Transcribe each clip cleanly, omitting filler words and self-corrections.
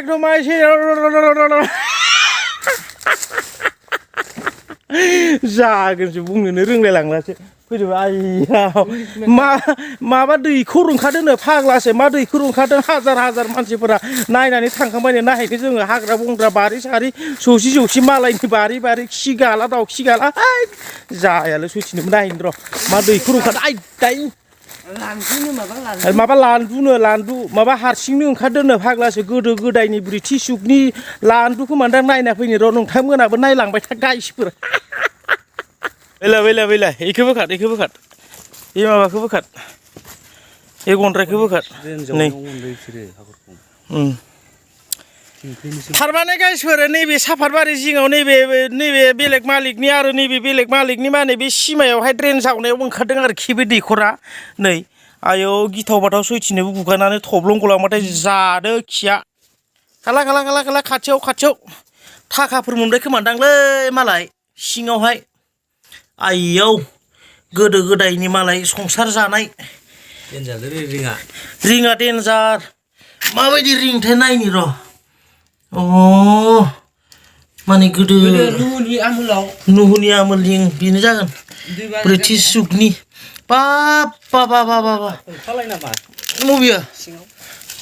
एकदमायसै जागोनसो बुंनोनो रोंलायलांलासो फैदों आइया माबा दैखर ओंखारदोंनो फाग्लासो मा दैखर ओंखारदों हाजार हाजार मानसिफोरा नायनानै थांखांबाय नायहैदो जोङो हाग्रा बंग्रा बारि सारि सौसि सौसि मालायनि बारि बारि खि गाला दाउखि गाला जायालै सैथिनोबो नायनो र' मा दैखर ओंखारदों आइ दाय माबा लान्दु माबा हारसिंनो ओंखारदोंनो फाग्लासो गोदो गोदायनि ब्रिटिश जुगनि लान्दुखौ मानदां नायना फैनो र' नोंथांमोनाबो नायलांबाय था गाइसफोर बैला इखौबो खाद बे माबाखौबो खाद बे गन्द्रायखौबो खाद नै थारमाने गाइसफोर नैबे साफातबारि जिङाव नैबे बेलेग मालिकनि आरो नैबे बेलेग मालिकनि माने बे सिमायावहाय ड्रेन जावनायाव ओंखारदों आरोखि बे दैखरा नै आयौ गिथाव बाथाव सैथिनोबो गुगानानै थब्लं गलांबाथाय जादो खिया खाला खाथियाव थाखाफोर मोनबाय खोमादांलै मालाय सिङावहाय आइयौ गोदो गोदायनि मालाय संसार जानाय रिङा देन्जार माबायदि रिंथाय नायनि र' माने गोदो नुहुनि आमोल रिं बेनो जागोन ब्रिटिश जुगनि बाबा बबेयो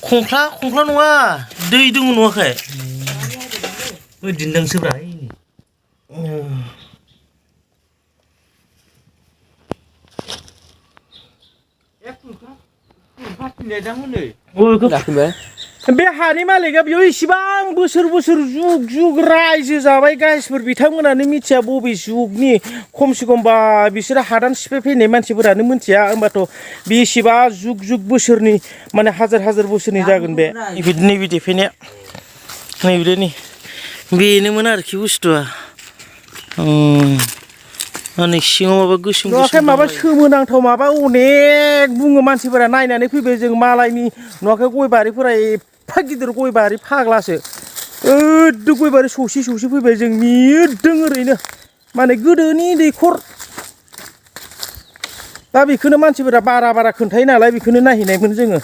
खंख्ला नङा दै दङ नुवाखै दिन्दांसोब्रा बे हानि मालिकआ बेयाव इसिबां बोसोर जुग रायजो जाबाय गाइसफोर बिथांमोनानो मिथिया बबे जुगनि खमसे खम बा बिसोरो हादान सिफायफैनाय मानसिफोरानो मिथिया होमबाथ' बेसेबा जुग बोसोरनि माने हाजार बोसोरनि जागोन बे नैबे देफैनाया नैबे बेनोमोन आरोखि बुस्थुआ माने सिङाव माबा गोसोम माबा सोमोनांथाव माबा अनेक बुङो मानसिफोरा नायनानै फैबाय जों मालायनि नुवाखै गय बारिफोरा एफा गिदिर गय बारि फाग्लासो गय बारि सौसि फैबाय जों मिदों ओरैनो माने गोदोनि दैखर दा बेखौनो मानसिफोरा बारा खोन्थायो नालाय बेखौनो नायहैनायमोन जोङो